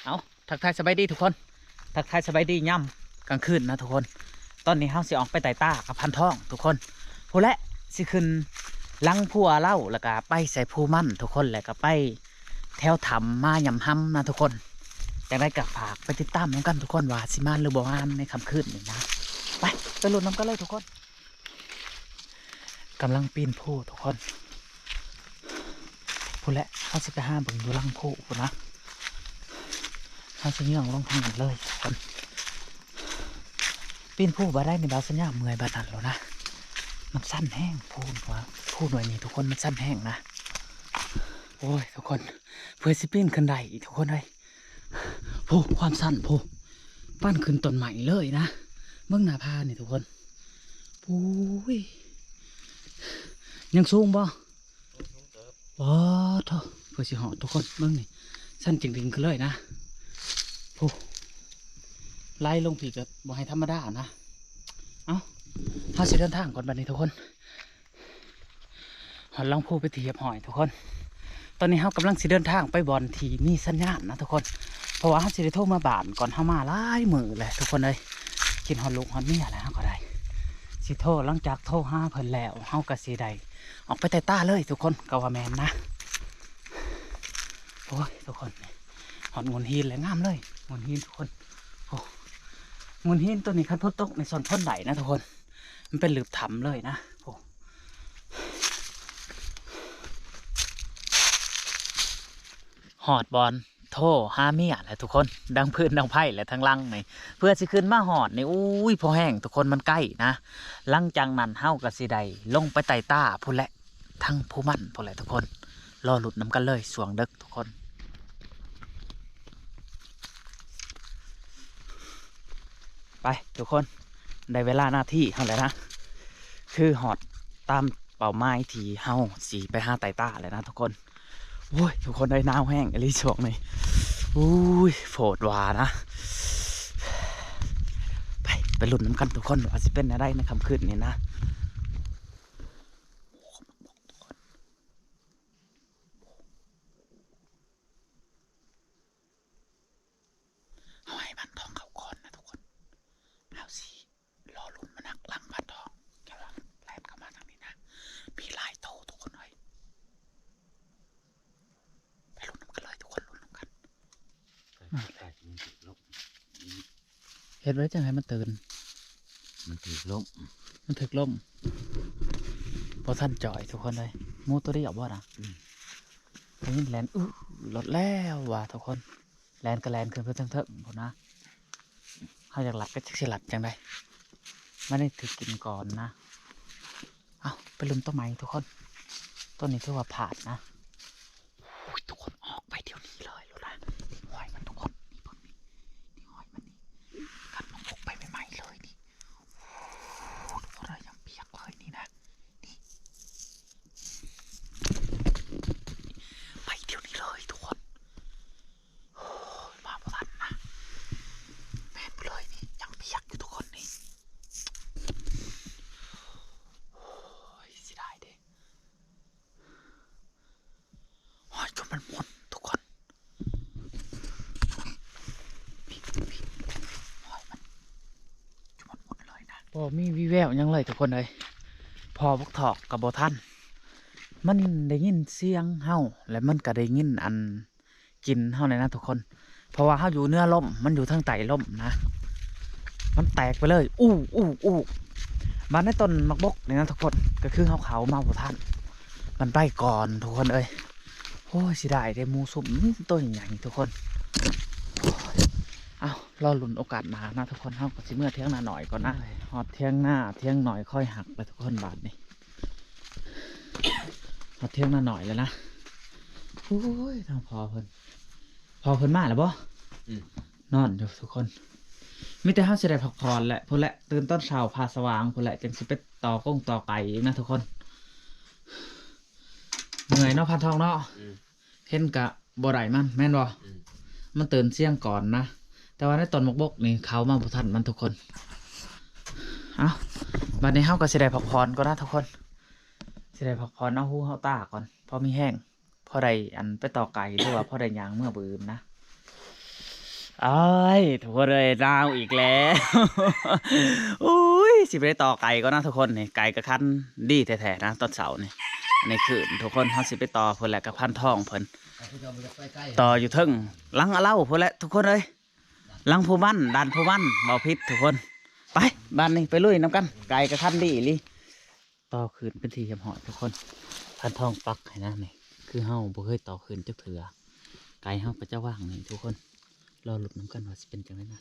ເອົາ ທັກທາຍສະບາຍດີທຸກຄົນ ທັກທາຍສະບາຍດີຍາມກາງຄືນນະທຸກຄົນ. ຕອນນີ້ເຮົາຊິອອກໄປໄຕ່ຕາກັບພັນທອງທຸກຄົນ. ພຸ້ນແຫຼະ ຊິຂຶ້ນຫຼັງພົວເລົາ ແລ້ວກະໄປໃສ່ພູມັນທຸກຄົນ ແລ້ວກະໄປແຖວຖ້ຳມາຫຍ້ຳຮຳນະທຸກຄົນ. ຈັ່ງໃດກະຝາກໄປຕິດຕາມນຳກັນທຸກຄົນ ວ່າຊິມານຫຼືບໍ່ມານໃນຄ່ຳຄືນນີ້ນະ. ໄປ ໄປລຸ້ນນຳກັນເລີຍທຸກຄົນ. ກຳລັງປີນພູທຸກຄົນ. ພຸ້ນແຫຼະ ເຮົາຊິໄປຫາເບິ່ງຢູ່ຫຼັງພູພຸ້ນນະ. ເຮົາຊິຍ່ອງລົງທາງນັ້ນເລີຍທຸກຄົນ. ປີນພູບາດໃດນີ້ ບ່າວສັນຍາເມື່ອຍບາດນັ້ນໂລດນະ. ມັນຊັນແຮງ ພູໜ່ວຍ ພູໜ່ວຍນີ້ທຸກຄົນ ມັນຊັນແຮງນະ. ໂອ້ຍ ທຸກຄົນ ເພື່ອຊິປີນຂຶ້ນໄດ້ອີກທຸກຄົນເອີຍ. ໂອ້ ຄວາມຊັນ ໂອ້ ປານຂຶ້ນຕົ້ນໄມ້ເລີຍນະ. ເບິ່ງໜ້າຜານີ້ທຸກຄົນ. ໂອ້ຍ ຍັງສູງບໍ່? ອໍ ໂທ້ ເພື່ອຊິຮອດທຸກຄົນ ເບິ່ງນີ້ ຊັນຈິງໆຂຶ້ນເລີຍນະ. ໂອ້ ໄຫຼລົງພີ້ກໍບໍ່ໃຫ້ທຳມະດານະ. ເອົ້າ ເຮົາຊິເດີນທາງກ່ອນບັດນີ້ທຸກຄົນ. ຮອດຫຼັງພູເປັນທີ່ຮຽບຮ້ອຍທຸກຄົນ. ຕອນນີ້ເຮົາກຳລັງຊິເດີນທາງໄປບ່ອນທີ່ມີສັນຍານນະທຸກຄົນ ເພາະວ່າເຮົາຊິໄດ້ໂທມາບ້ານກ່ອນ. ເຮົາມາຫຼາຍມື້ແລ້ວທຸກຄົນເອີຍ ຄິດຮອດລູກຮອດເມຍແລ້ວ ເຮົາກໍໄດ້ຊິໂທ. ຫຼັງຈາກໂທຫາເພິ່ນແລ້ວ ເຮົາກໍຊິໄດ້ອອກໄປໄຕ່ຕາເລີຍທຸກຄົນ ກໍວ່າແມ່ນນະ. ໂອ້ຍ ທຸກຄົນ ຮອດໂງນຫີນແລ້ວ ງາມເລີຍ ໂງນຫີນທຸກຄົນ. ໂອ້ ໂງນຫີນໂຕນີ້ ຄັນຝົນຕົກນີ້ ຊ່ອນຄົນໄດ້ນະທຸກຄົນ. ມັນເປັນລຶບຖ້ຳເລີຍນະ. ໂອ້ ຮອດບ່ອນໂທຫາເມຍແລ້ວທຸກຄົນ ດັງຟືນດັງໄຟແລ້ວທາງຫຼັງນີ້ ເພື່ອຊິຂຶ້ນມາຮອດນີ້. ໂອ້ຍ ພໍແຮງທຸກຄົນ ມັນໃກ້ນະ. ຫຼັງຈາກນັ້ນເຮົາກໍຊິໄດ້ລົງໄປໄຕ່ຕາພຸ້ນແຫຼະ ທັງພູມັນພຸ້ນແຫຼະທຸກຄົນ. ລໍລຸ້ນນຳກັນເລີຍຊ່ວງເດິກທຸກຄົນ. ໄປທຸກຄົນ ໄດ້ເວລາໜ້າທີ່ເຮົາແລ້ວນະ ຄືຮອດຕາມເປົ້າໝາຍທີ່ເຮົາຊິໄປຫາໄຕ່ຕາແລ້ວນະທຸກຄົນ. ໂອ້ຍ ທຸກຄົນເອີຍ ໜາວແຮງອີ່ຫຼີຊ່ວງນີ້. ໂອ້ຍ ໂພດວ່ານະ. ໄປ ໄປລຸ້ນນຳກັນທຸກຄົນ ວ່າຊິເປັນແນວໃດໃນຄ່ຳຄືນນີ້ນະ. ເຮົາໃຫ້ພັນທອງເຂົ້າກ່ອນນະທຸກຄົນ ເຮົາຊິລໍລຸ້ນມັນນະ ຫຼັງພັນທອງ. ແຕ່ວ່າແລ່ນເຂົ້າມາທາງນີ້ນະ ມີຫຼາຍໂຕທຸກຄົນເອີຍ. ໄປລຸ້ນນຳກັນເລີຍທຸກຄົນ ລຸ້ນນຳກັນ. ເຮັດໄວ້ຈັ່ງໃຫ້ມັນຕື່ນ ມັນຖືກລົມ ມັນຖືກລົມ. ບໍ່ທັນຈ່ອຍທຸກຄົນເອີຍ ໝູໂຕດຽວບໍ່ນະ. ອືມ ໄດ້ຍິນແລ່ນ ອື ລົດແລ້ວວ່າທຸກຄົນ. ແລ່ນກໍແລ່ນຂຶ້ນໄປເທິງໆພຸ້ນນະ. ເຮົາຢາກລັດກໍຈັກຊິລັດຈັ່ງໃດ ມັນໄດ້ຖືກກິນກ່ອນນະ. ເອົ້າ ໄປລຸ້ນໂຕໃໝ່ທຸກຄົນ ໂຕນີ້ຖືວ່າພາດນະ. ໂອ້ຍ ທຸກຄົນ ອອກໄປດຽວນີ້ເລີຍໂລດນະ. ນີ້ຮອຍມັນທຸກຄົນ ນີ້ເບິ່ງນີ້ ນີ້ຮອຍມັນນີ້ ກັດມາພົກໄປໃໝ່ໆເລີຍນີ້. ໂອ້ ທຸກຄົນເອີຍ ຍັງປຽກເລີຍນີ້ນະ ນີ້ ໄປດຽວນີ້ເລີຍທຸກຄົນ. ໂອ້ຍ ມາບໍ່ທັນນະ ແມ່ນເລີຍນີ້ ຍັງປຽກຢູ່ທຸກຄົນນີ້. ໂອ້ຍ ເສຍດາຍເດ້. ໂອ້ຍ ຈົນມັນໝົດທຸກຄົນ ໂອ້ຍ ມັນຈົນມັນໝົດເລີຍນະ. ບໍ່ມີວີແວວຫຍັງເລີຍທຸກຄົນເອີຍ ພໍບັກຖອກກໍບໍ່ທັນ. ມັນໄດ້ຍິນສຽງເຮົາ ແລະມັນກໍໄດ້ຍິນອັນ ກິນເຮົານີ້ນະທຸກຄົນ ເພາະວ່າເຮົາຢູ່ເໜືອລົມ ມັນຢູ່ທາງໃຕ້ລົມນະ ມັນແຕກໄປເລີຍ ອູ້ ອູ້ ອູ້. ບາດໃນຕົ້ນໝາກບົກນີ້ນະທຸກຄົນ ກໍຄືເຮົາເຂົ້າມາບໍ່ທັນ ມັນໄປກ່ອນທຸກຄົນເອີຍ. ໂອ້ຍ ເສຍດາຍເດ້ ໝູຊຸ່ມ ອື ໂຕໃຫຍ່ໆທຸກຄົນ. ເອົ້າ ລໍລຸ້ນໂອກາດໜ້ານະທຸກຄົນ ເຮົາກໍຊິເມືອຖຽງນານ້ອຍກ່ອນນະ. ຮອດຖຽງນາ ຖຽງນ້ອຍຄອຍຫັກແລ້ວທຸກຄົນ ບາດນີ້ ຮອດຖຽງນານ້ອຍແລ້ວນະ. ໂອ້ຍ ທາງພໍ່ເພິ່ນ ພໍ່ເພິ່ນມາແລ້ວບໍ່? ອືມ ນອນຢູ່ທຸກຄົນ. ມີແຕ່ເຮົາຊິໄດ້ພັກຜ່ອນແຫຼະ ພຸ້ນແຫຼະ ຕື່ນຕອນເຊົ້າຟ້າສະຫວ່າງພຸ້ນແຫຼະ ຈັ່ງຊິໄປຕໍ່ກົງຕໍ່ໄກ່ອີກນະທຸກຄົນ. ເມື່ອຍເນາະ ພັນທອງເນາະ. ອືມ ເຫັນກະບໍ່ໄດ້ມັນ ແມ່ນບໍ່? ອືມ ມັນຕື່ນສຽງກ່ອນນະ ແຕ່ວ່າໃນຕົ້ນໝາກບົກນີ້ເຂົ້າມາບໍ່ທັນມັນທຸກຄົນ. ເອົ້າ ບັດນີ້ເຮົາກໍຊິໄດ້ພັກຜ່ອນກ່ອນນະທຸກຄົນ ຊິໄດ້ພັກຜ່ອນເອົາຫູເອົາຕາກ່ອນ ພໍມີແຮງ ພໍໄດ້ອັນໄປຕໍ່ໄກ່ ຫຼືວ່າພໍໄດ້ຍ່າງເມືອບຶດນະ. ອ້າຍ ທຸກຄົນເອີຍ ໜາວອີກແລ້ວ. ໂອ້ຍ ຊິໄປຕໍ່ໄກ່ກ່ອນນະທຸກຄົນ. ນີ້ໄກ່ກະຄັນດີແທ້ໆນະ ຕອນເຊົ້ານີ້. ອັນນີ້ຄືນທຸກຄົນ ເຮົາຊິໄປຕໍ່ພຸ້ນແຫຼະ ກັບພັນທອງເພິ່ນ. ຕໍ່ຢູ່ເທິງຫຼັງອາເລົາພຸ້ນແຫຼະທຸກຄົນເອີຍ. ຫຼັງພູມັນ ດ່ານພູມັນ ເວົ້າຜິດທຸກຄົນ. ໄປ ບາດນີ້ໄປລຸຍນຳກັນ. ໄກ່ກະຄັນດີອີ່ຫຼີ. ຕໍ່ຄືນເປັນທີ່ຮຽບຮ້ອຍທຸກຄົນ. ພັນທອງປັກໃຫ້ນະນີ້. ຄືເຮົາບໍ່ເຄີຍຕໍ່ຄືນຈັກເທື່ອ. ໄກ່ເຮົາກະຈະວາງນີ້ທຸກຄົນ. ລໍລຸ້ນນຳກັນວ່າຊິເປັນຈັ່ງໃດນະ.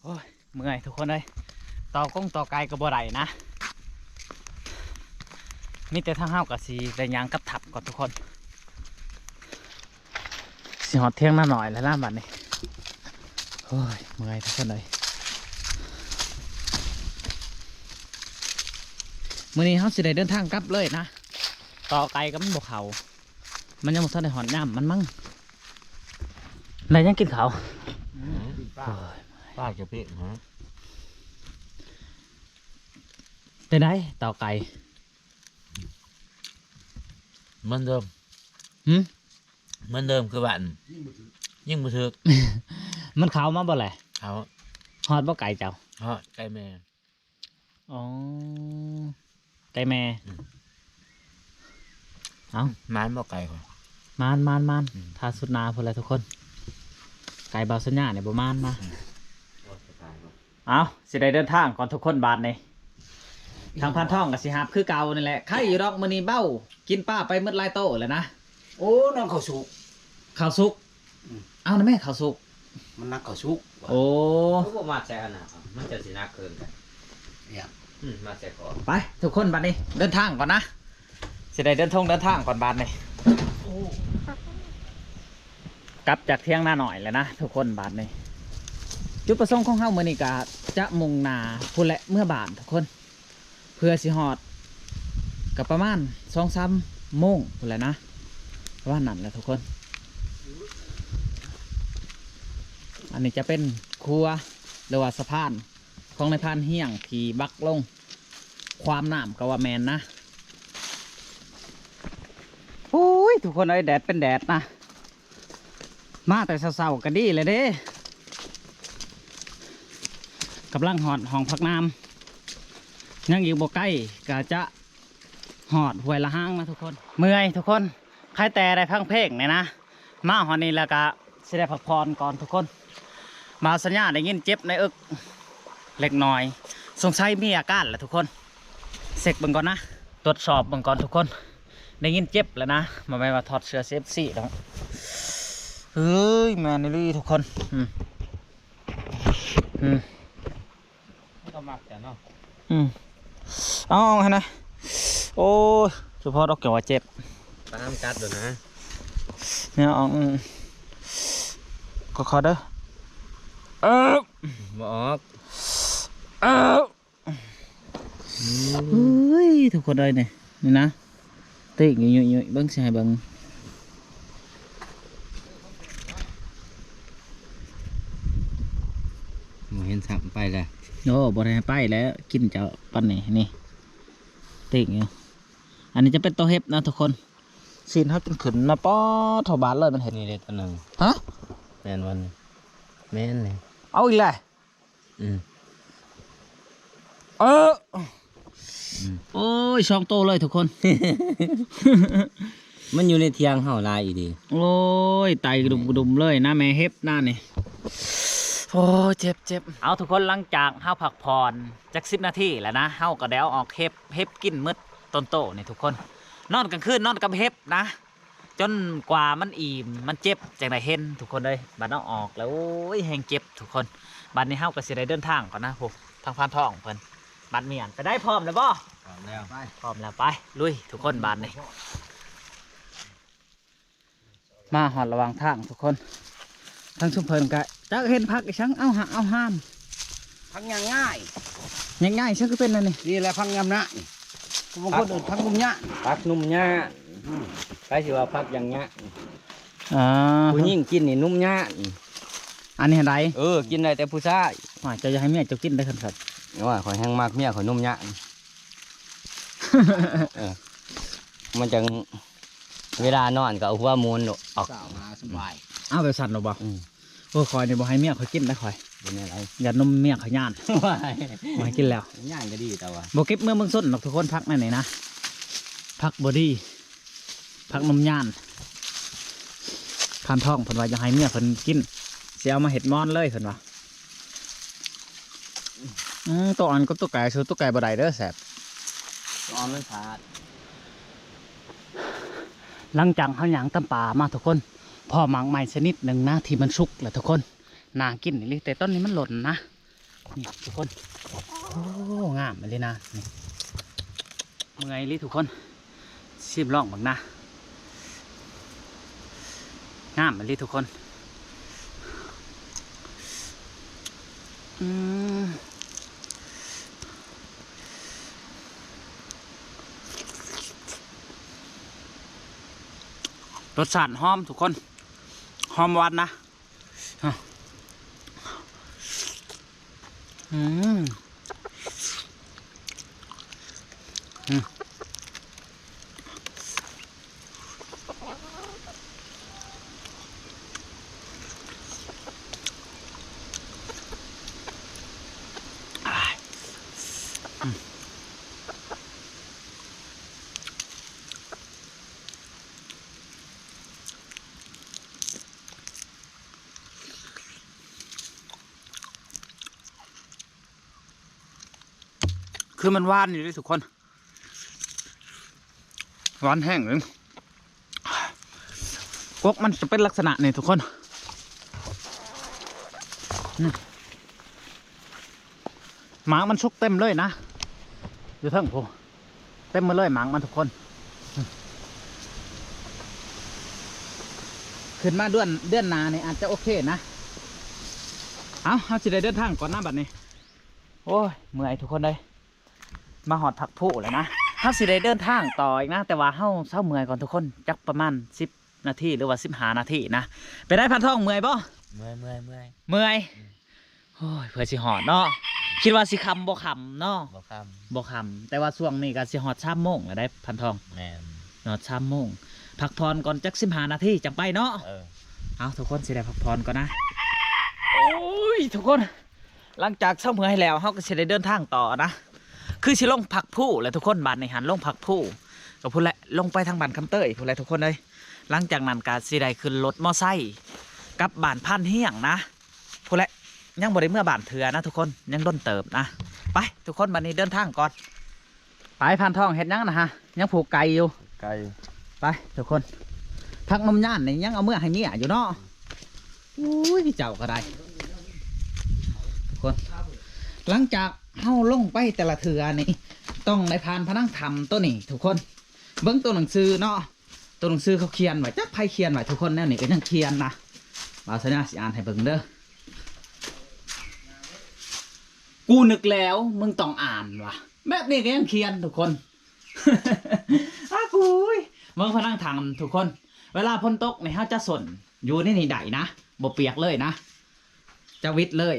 ໂອ້ຍ ເມື່ອຍທຸກຄົນເອີຍ. ຕໍ່ກົງຕໍ່ໄກ່ກໍບໍ່ໄດ້ນະ. ມີແຕ່ທາງເຮົາກໍຊິໄດ້ຍ່າງກັບທັບກ່ອນທຸກຄົນ. ຊິຮອດຖຽງນານ້ອຍແລ້ວນະບັດນີ້. ໂອ້ຍ ເມື່ອຍທຸກຄົນເອີຍ. ມື້ນີ້ເຮົາຊິໄດ້ເດີນທາງກັບເລີຍນະ. ຕໍ່ໄກ່ກໍມັນບໍ່ເຂົ້າ. ມັນຍັງບໍ່ທັນໄດ້ຮອດຍາມມັນມັງ. ໄດ້ຫຍັງກິນເຂົ້າ? ອືມ ກິນປາ ໂອ້ຍ ປາຈະເປະຫາ. ເປັນໃດຕໍ່ໄກ່? ເໝືອນເດີມ. ຫື? ເໝືອນເດີມຄືວ່າ ຍິງບໍ່ຖືກ ຍິງບໍ່ຖືກ. ມັນເຂົ້າມາບໍ່ແຫຼະ? ເຂົ້າ. ຮອດບໍ່ໄກ່ເຈົ້າ? ຮອດ ໄກ່ແມ່. ອໍ ໄກ່ແມ່. ອືມ ເອົ້າ ໝານບໍ່ໄກ່ຂ້ອຍ? ໝານ ໝານ ໝານ. ອືມ ຖ້າສຸດໜ້າພຸ້ນແຫຼະທຸກຄົນ. ໄກ່ບ່າວສັນຍານີ້ບໍ່ໝານນະ. ອືມ ເອົ້າ ຊິໄດ້ເດີນທາງກ່ອນທຸກຄົນບາດນີ້. ທາງພັນທອງກໍຊິຫາບຄືເກົ່ານີ້ແຫຼະ. ໄຄຢູ່ດອກ ມື້ນີ້ເບົາ ກິນປາໄປໝົດຫຼາຍໂຕແລ້ວນະ. ໂອ້ ນອນເຂົ້າສຸກ ເຂົ້າສຸກ. ອືມ ເອົານະແມ່ ເຂົ້າສຸກ ມັນໜັກເຂົ້າສຸກ. ໂອ້ ຄືບໍ່ມັດໃສ່ອັນນັ້ນ ມັນຈະຊິໜັກເກີນໄປ. ຫຍັງ? ອືມ ມັດໃສ່ຄໍ. ໄປທຸກຄົນ ບາດນີ້ເດີນທາງກ່ອນນະ. ຊິໄດ້ເດີນທາງ ເດີນທາງກ່ອນບາດນີ້. ກັບຈາກຖຽງນານ້ອຍແລ້ວນະທຸກຄົນ. ບາດນີ້ຈຸດປະສົງຂອງເຮົາມື້ນີ້ກະຈະມຸ່ງໜ້າພຸ້ນແຫຼະ ເມືອບ້ານທຸກຄົນ ເພື່ອຊິຮອດກະປະມານສອງສາມໂມງພຸ້ນແຫຼະນະ ປະມານນັ້ນແຫຼະທຸກຄົນ. ອັນນີ້ຈະເປັນຂົວ ຫຼືວ່າສະພານຂອງນາຍພານຮຽງທີ່ບັກລົງ ຄວາມນ້ຳກໍວ່າແມ່ນນະ. ໂອ້ຍ ທຸກຄົນເອີຍ ແດດເປັນແດດນະ ມາແຕ່ເຊົ້າໆກໍດີແລ້ວເດ້. ກຳລັງຮອດຫ້ອງພັກນ້ຳ ຍັງອີກບໍ່ໄກກໍຈະຮອດຫ້ວຍລະຫາງນະທຸກຄົນ. ເມື່ອຍທຸກຄົນ ໃຄແຕ່ໄດ້ຟັງເພງນີ້ນະ ມາຮອດນີ້ແລ້ວກະຊິໄດ້ພັກຜ່ອນກ່ອນທຸກຄົນ. ບ່າວສັນຍາໄດ້ຍິນເຈັບໃນເອິກເລັກນ້ອຍ ສົງໄສມີອາການແຫຼະທຸກຄົນ. ເຊັກເບິ່ງກ່ອນນະ ກວດສອບເບິ່ງກ່ອນທຸກຄົນ. ໄດ້ຍິນເຈັບແລ້ວນະ ບໍ່ແມ່ນວ່າຖອດເສື້ອເຊັກຊີດອກ. ເຮີ້ຍ ແມ່ນອີ່ຫຼີທຸກຄົນ. ອືມ ອືມ ມັນກໍມັກແຫຼະເນາະ. ອືມ ເອົາ ເອົາຫັ້ນນະ. ໂອ້ຍ ສະເພາະດອກ ຈັ່ງວ່າເຈັບ ປານກັດໂດນນະ ແນວເອົາ. ອືມ ຄ່ອຍໆເດີ. ເອີ ບໍ່ອອກ. ເອີ ອືມ ເຮີ້ຍ ທຸກຄົນເອີຍ ນີ້ ນີ້ນະ ຕິກຢູ່ ຢູ່ ຢູ່ ເບິ່ງ ຊິໃຫ້ເບິ່ງ. ບໍ່ເຫັນຊ້ຳ ໄປແລ້ວ. ໂອ້ ບໍ່ໄດ້ໃຫ້ໄປແລ້ວ ກິນເຈົ້າປານນີ້ ນີ້ ຕິກຢູ່. ອັນນີ້ຈະເປັນໂຕເຫັບນະທຸກຄົນ. ຊີ້ນເຮົາຈົນຂຶ້ນມາ ປາດ ເທົ່າບາດເລີຍ ມັນເຫັນ. ນີ້ເດ້ໂຕໜຶ່ງ. ຮະ? ແມ່ນບໍ່ນີ້? ແມ່ນນີ້. ເອົາອີກແລ້ວ. ອືມ ເອີ ອືມ ໂອ້ຍ ສອງໂຕເລີຍທຸກຄົນ. ມັນຢູ່ໃນຖຽງເຮົາຫຼາຍອີ່ຫຼີ. ໂອ້ຍ ໄຕກະດຸມກະດຸມເລີຍນະ ແມ່ເຫັບນະນີ້. ໂອ້ຍ ເຈັບ ເຈັບ. ເອົາ ທຸກຄົນ ຫຼັງຈາກເຮົາພັກຜ່ອນຈັກສິບນາທີແລ້ວນະ ເຮົາກໍໄດ້ເອົາອອກເຫັບ ເຫັບກິນໝົດຕົ້ນໂຕນີ້ທຸກຄົນ. ນອນກາງຄືນນອນກັບເຫັບນະ ຈົນກວ່າມັນອີ່ມ ມັນເຈັບ ຈັ່ງໄດ້ເຫັນທຸກຄົນເອີຍ. ບາດເອົາອອກແລ້ວ ໂອ້ຍ ແຮງເຈັບທຸກຄົນ. ບາດນີ້ເຮົາກໍຊິໄດ້ເດີນທາງກ່ອນນະ ຜູ້ທາງພານທອງເພິ່ນ ບາດໝ້ຽນໄປໄດ້. ພ້ອມແລ້ວບໍ່? ພ້ອມແລ້ວ ໄປ ພ້ອມແລ້ວ ໄປ ລຸຍທຸກຄົນ. ບາດນີ້ມາຮອດລະຫວ່າງທາງທຸກຄົນ ທາງຊຸມເພິ່ນກະຈັກເຫັນຜັກອີ່ຫຍັງ ເອົາຫາ ເອົາຫາມ. ຜັກຫຍັງງ່າຍ ຫຍັງງ່າຍ ຊັ້ນຄືເປັນອັນນີ້. ນີ້ແຫຼະຜັກຫຍ້ຳນະນີ້ ບາງຄົນເອີ້ນຜັກໜຸ່ມຍະ ຜັກໜຸ່ມຍະ. ອືມ ໃຜຊິວ່າຜັກຫຍັງຍະ. ອ່າ ຜູ້ຍິງກິນນີ້ໜຸ່ມຍະ. ອັນນີ້ຫັ້ນໃດ? ເອີ ກິນໄດ້ແຕ່ຜູ້ຊາຍ. ວ່າເຈົ້າຢ່າໃຫ້ເມຍເຈົ້າກິນໄດ້ຄັນຊັ້ນ. ໂອ້ຍ ຂ້ອຍແຮງມັກເມຍຂ້ອຍໜຸ່ມຍະ. ເອີ ມັນຈັ່ງ ເວລານອນກໍເອົາຫົວໝູນອອກ ສາວຫາສະບາຍ. ເອົາແບບຊັ້ນເນາະບໍ່? ອືມ ໂອ້ຍ ຂ້ອຍນີ້ບໍ່ໃຫ້ເມຍຂ້ອຍກິນໄດ໋ ຂ້ອຍ. ເປັນແນວໃດ? ຢ້ານນົມເມຍຂ້ອຍຢ້ານ ບໍ່ໃຫ້ກິນແລ້ວ. ຍ່າງກໍດີແຕ່ວ່າ ບໍ່ເກັບເມືອເມືອງຊົນດອກທຸກຄົນ ຜັກນັ້ນນີ້ນະ ຜັກບໍ່ດີ ຜັກນົມຍານ. ພານທອງເພິ່ນວ່າຢາກໃຫ້ເມຍເພິ່ນກິນ ຊິເອົາມາເຮັດມອນເລີຍເພິ່ນວ່າ. ອືມ ໂຕອ່ອນກັບໂຕແກ່ ສູ້ໂຕແກ່ບໍ່ໄດ້ເດີ ແຊບ ໂຕອ່ອນມັນສາດ. ຫຼັງຈາກເຮົາຍ່າງຕາມປ່າມາທຸກຄົນ ພໍ້ໝາກໄມ້ຊະນິດໜຶ່ງນະ ທີ່ມັນສຸກແລ້ວທຸກຄົນ ໜ້າກິນອີ່ຫຼີ ແຕ່ຕອນນີ້ມັນຫຼົ່ນນະ. ນີ້ທຸກຄົນ ໂອ້ ງາມອີ່ຫຼີນະ ນີ້ ເມື່ອຍອີ່ຫຼີທຸກຄົນ. ຊິມລອງເບິ່ງນະ ງາມອີ່ຫຼີທຸກຄົນ. ອືມ ລົດຊາດຫອມທຸກຄົນ ຫອມຫວານນະ. ອືມ ອືມ ຄືມັນຫວານຢູ່ເດ້ທຸກຄົນ ຫວານແຮງເລີຍ. ກົກມັນຈະເປັນລັກສະນະນີ້ທຸກຄົນ ອືມ ໝາກມັນສຸກເຕັມເລີຍນະ ຢູ່ເທິງພຸ້ນ ເຕັມໝົດເລີຍໝາກມັນທຸກຄົນ. ຂຶ້ນມາເດືອນ ເດືອນໜ້ານີ້ອາດຈະໂອເຄນະ. ເອົ້າ ເຮົາຊິໄດ້ເດີນທາງກ່ອນນະບັດນີ້. ໂອ້ຍ ເມື່ອຍທຸກຄົນເອີຍ ມາຮອດພັກພູແລ້ວນະ. ເຮົາຊິໄດ້ເດີນທາງຕໍ່ອີກນະ ແຕ່ວ່າເຮົາເຊົາເມື່ອຍກ່ອນທຸກຄົນ ຈັກປະມານສິບນາທີ ຫຼືວ່າສິບຫ້ານາທີນະ. ເປັນໃດພັນທອງ ເມື່ອຍບໍ່? ເມື່ອຍ ເມື່ອຍ ເມື່ອຍ ເມື່ອຍ. ໂອ້ຍ ເພື່ອຊິຮອດເນາະ ຄິດວ່າຊິຄ່ຳບໍ່ຄ່ຳເນາະ. ບໍ່ຄ່ຳ ບໍ່ຄ່ຳ ແຕ່ວ່າຊ່ວງນີ້ກໍຊິຮອດສາມໂມງແລ້ວໄດ໋ພັນທອງ. ແມ່ນ ຮອດສາມໂມງ ພັກຜ່ອນກ່ອນຈັກສິບຫ້ານາທີຈັ່ງໄປເນາະ. ເອີ ເອົາ ທຸກຄົນຊິໄດ້ພັກຜ່ອນກ່ອນນະ. ໂອ້ຍ ທຸກຄົນ ຫຼັງຈາກເຊົາເມື່ອຍແລ້ວ ເຮົາກໍຊິໄດ້ເດີນທາງຕໍ່ນະ. ຄືຊິລົງພັກພູແຫຼະທຸກຄົນ ບາດນີ້ຫັ້ນ ລົງພັກພູກໍພຸ້ນແຫຼະ ລົງໄປທາງບ້ານຄຳເຕີຍພຸ້ນແຫຼະທຸກຄົນເອີຍ. ຫຼັງຈາກນັ້ນກໍຊິໄດ້ຂຶ້ນລົດມໍໄຊກັບບ້ານພານຮຽງນະ. ພຸ້ນແຫຼະ ຍັງບໍ່ໄດ້ເມືອບ້ານເທື່ອນະທຸກຄົນ ຍັງດົນເຕີບນະ. ໄປທຸກຄົນ ບັດນີ້ເດີນທາງກ່ອນ. ໄປ ພານທອງ ເຮັດຫຍັງນະຮະ? ຍັງຜູກໄກ່ຢູ່. ໄກ່ ໄປທຸກຄົນ. ຜັກນົມຍານນີ້ຍັງເອົາເມືອໃຫ້ເມຍຢູ່ເນາະ. ອຸ້ຍ ເຈົ້າກໍໄດ້ທຸກຄົນ. ຫຼັງຈາກເຮົາລົງໄປແຕ່ລະເທື່ອນີ້ ຕ້ອງໄດ້ຜ່ານຜະນັງຖ້ຳໂຕນີ້ທຸກຄົນ. ເບິ່ງໂຕໜັງສືເນາະ ໂຕໜັງສືເຂົາຂຽນໄວ້ ຈັກໃຜຂຽນໄວ້ທຸກຄົນ. ແນວນີ້ກໍຍັງຂຽນນະ. ບ່າວສັນຍາຊິອ່ານໃຫ້ເບິ່ງເດີ. ກູນຶກແລ້ວ ມຶງຕ້ອງອ່ານວ່າ ແບບນີ້ກໍຍັງຂຽນທຸກຄົນ. ອາ ກູຍ ເບິ່ງຜະນັງຖ້ຳທຸກຄົນ. ເວລາຝົນຕົກນີ້ ເຮົາຈະສົ້ນຢູ່ໃນນີ້ໄດ້ນະ ບໍ່ປຽກເລີຍນະ ຈະຫວິດເລີຍ.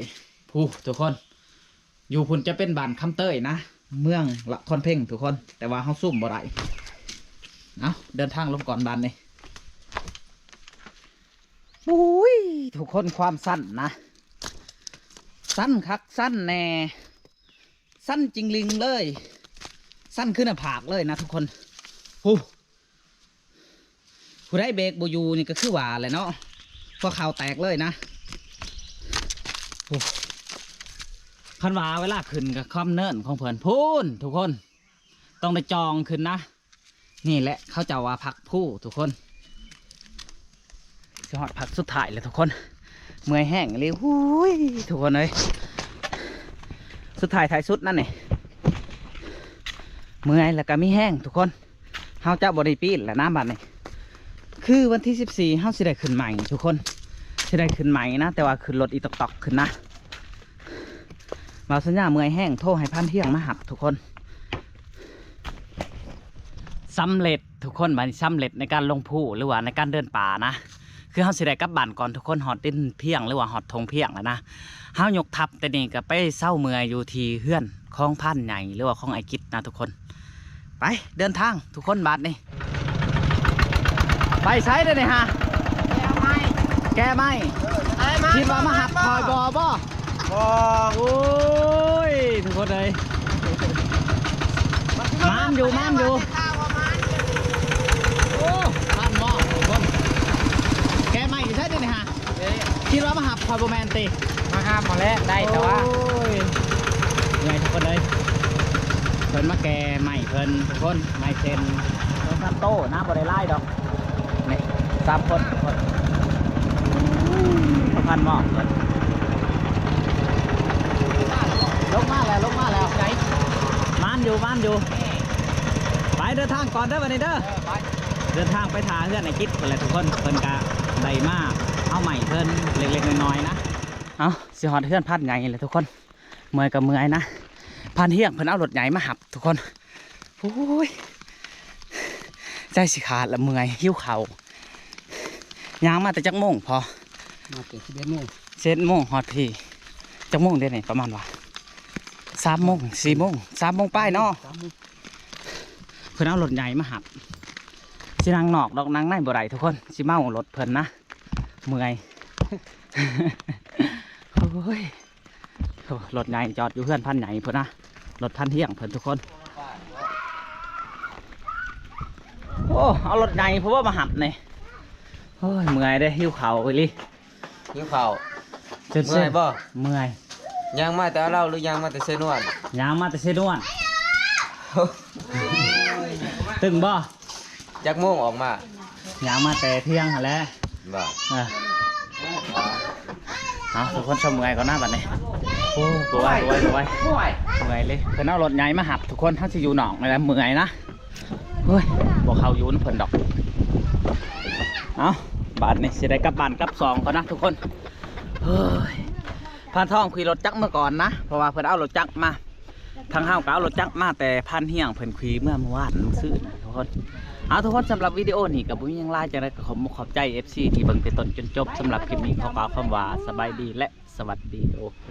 ພູ້ ທຸກຄົນ ຢູ່ພຸ້ນຈະເປັນບ້ານຄຳເຕີຍນະ ເມືອງນະຄອນເພັງທຸກຄົນ ແຕ່ວ່າເຮົາຊູມບໍ່ໄດ້. ເອົາ ເດີນທາງລົງກ່ອນບາດນີ້. ໂອ້ຍ ທຸກຄົນ ຄວາມຊັນນະ ຊັນຄັກຊັນແນ່ ຊັນຈິງລິງເລີຍ ຊັນຄືໜ້າຜາກເລີຍນະທຸກຄົນ. ຜູ້ ຜູ້ໃດເບກບໍ່ຢູ່ນີ້ກໍຄືວ່າແຫຼະເນາະ ຫົວເຂົ່າແຕກເລີຍນະ. ໂອ້ ຄັນວ່າເວລາຂຶ້ນກໍຄວາມເນີນຂອງເພິ່ນພຸ້ນທຸກຄົນ ຕ້ອງໄດ້ຈ່ອງຂຶ້ນນະ. ນີ້ແຫຼະເຂົາເຈົ້າວ່າພັກພູທຸກຄົນ. ຊິຮອດພັກສຸດທ້າຍແລ້ວທຸກຄົນ ເມື່ອຍແຮງອີ່ຫຼີ. ຫູຍ ທຸກຄົນເອີຍ ສຸດທ້າຍທ້າຍສຸດນັ້ນນີ້ ເມື່ອຍແລ້ວກໍມີແຮງທຸກຄົນ. ເຮົາຈະບໍ່ໄດ້ປີນແລ້ວນະບັດນີ້ ຄືວັນທີສິບສີ່ ເຮົາຊິໄດ້ຂຶ້ນໃໝ່ທຸກຄົນ ຊິໄດ້ຂຶ້ນໃໝ່ນະ ແຕ່ວ່າຂຶ້ນລົດອີຕອກໆຂຶ້ນນະ. ບ່າວສັນຍາເມື່ອຍແຮງ ໂທໃຫ້ພານທຽງມາຮັບທຸກຄົນ. ສຳເລັດທຸກຄົນ ບາດນີ້ສຳເລັດໃນການລົງພູ ຫຼືວ່າໃນການເດີນປ່ານະ. ຄືເຮົາຊິໄດ້ກັບບ້ານກ່ອນທຸກຄົນ ຮອດດິນພຽງ ຫຼືວ່າຮອດທົ່ງພຽງແລ້ວນະ. ເຮົາຍົກທັບແຕ່ນີ້ກໍໄປເຊົາເມື່ອຍຢູ່ທີ່ເຮືອນຂອງພານໃຫຍ່ ຫຼືວ່າຂອງອ້າຍກິດນະທຸກຄົນ. ໄປ ເດີນທາງທຸກຄົນບາດນີ້. ໄປໃສເດ້ນີ້ຫາ? ແກ່ໄມ້ ແກ່ໄມ້. ເອີ ຄິດວ່າມາຮັບຂ້ອຍບໍ່ ບໍ່? ບໍ່. ໂອ້ຍ ທຸກຄົນເອີຍ ມານຢູ່ ມານຢູ່. ໂອ້ ທັນບໍ່ທຸກຄົນ? ແກ່ໄມ້ຢູ່ໃສເດ້ນີ້ຫາ? ເດ້ ຄິດວ່າມາຮັບຂ້ອຍບໍ່ແມ່ນຕິ? ມາຮັບໝົດແລ້ວ ໄດ້ແຕ່ວ່າ ໂອ້ຍ ເມື່ອຍທຸກຄົນເອີຍ. ເພິ່ນມາແກ່ໄມ້ເພິ່ນທຸກຄົນ ໄມ້ເຊັນ ເພິ່ນພັນໂຕນະ ບໍ່ໄດ້ຫຼາຍດອກ. ນີ້ ສາມຄົນທຸກຄົນ ພັນໝໍ້ ລົງມາແລ້ວ ລົງມາແລ້ວ. ໄດ້ ມານຢູ່ ມານຢູ່. ໄປ ເດີນທາງກ່ອນເດີບັດນີ້ເດີ. ເອີ ໄປ ເດີນທາງໄປຖ້າເຮືອນອ້າຍກິດພຸ້ນແຫຼະທຸກຄົນ ເພິ່ນກະໄດ້ມາເອົາໄມ້ເພິ່ນເລັກໆນ້ອຍໆນະ. ເອົາ ຊິຮອດເຮືອນພານໃຫຍ່ແລ້ວທຸກຄົນ. ເມື່ອຍກໍເມື່ອຍນະ ພານຮຽງເພິ່ນເອົາລົດໃຫຍ່ມາຮັບທຸກຄົນ. ໂອ້ຍ ໃຈຊິຂາດລະ ເມື່ອຍ ຫິວເຂົ້າ. ຍ່າງມາແຕ່ຈັກໂມງພໍ? ມາແຕ່ສິບເອັດໂມງ ສິບເອັດໂມງຮອດພີ້. ຈັກໂມງເດນີ້? ປະມານວ່າສາມໂມງ ສີ່ໂມງ ສາມໂມງປາຍເນາະ. ສາມໂມງ ເພິ່ນເອົາລົດໃຫຍ່ມາຮັບ. ຊິນັ່ງນອກດອກ ນັ່ງໃນບໍ່ໄດ້ທຸກຄົນ ຊິເມົາລົດເພິ່ນນະ ເມື່ອຍ. ໂອ້ຍ ໂອ້ ລົດໃຫຍ່ຈອດຢູ່ເຮືອນພານໃຫຍ່ພຸ້ນນະ ລົດພານຮຽງເພິ່ນທຸກຄົນ. ໂອ້ ເອົາລົດໃຫຍ່ພຸ້ນບໍ່ມາຮັບນີ້. ໂອ້ຍ ເມື່ອຍເດ້ ຫິວເຂົ້າອີ່ຫຼີ. ຫິວເຂົ້າ. ເມື່ອຍບໍ່? ເມື່ອຍ. ຍ່າງມາແຕ່ລາວ ຫຼືຍ່າງມາແຕ່ເຊນວນ? ຍ່າງມາແຕ່ເຊນວນ. ຕຶງບໍ່? ຈັກໂມງອອກມາ? ຍ່າງມາແຕ່ທ່ຽງຫັ້ນແຫຼະ. ບໍ່? ເອີ ເອົາ ທຸກຄົນ ເຊົາເມື່ອຍກ່ອນນະບັດນີ້. ໂອ້ ບໍ່ໄຫວ ບໍ່ໄຫວ ບໍ່ໄຫວ ເມື່ອຍເລີຍ. ເພິ່ນເອົາລົດໃຫຍ່ມາຮັບທຸກຄົນ ເຮົາຊິຢູ່ນອກນີ້ແຫຼະ ເມື່ອຍນະ. ໂອ້ຍ ບໍ່ເຂົ້າຢູ່ນຳເພິ່ນດອກ. ເອົາ ບາດນີ້ຊິໄດ້ກັບບ້ານກັບຊ່ອງກ່ອນນະທຸກຄົນ. ເຮີ້ຍ ພານທອງຂີ່ລົດຈັກເມືອກ່ອນນະ ເພາະວ່າເພິ່ນເອົາລົດຈັກມາ. ທາງເຮົາກໍເອົາລົດຈັກມາແຕ່ພານຮຽງ ເພິ່ນຂີ່ເມືອມື້ວານມື້ຊືນນະທຸກຄົນ. ເອົາ ທຸກຄົນ ສຳລັບວິດີໂອນີ້ກໍບໍ່ມີຫຍັງຫຼາຍ ຈັ່ງໃດກໍຂອບມຸກຂອບໃຈ ເອັຟຊີ ທີ່ເບິ່ງແຕ່ຕົ້ນຈົນຈົບ. ສຳລັບຄລິບນີ້ຂໍກ່າວຄຳວ່າສະບາຍດີ ແລະ ສະຫວັດດີ. ໂອເຄ.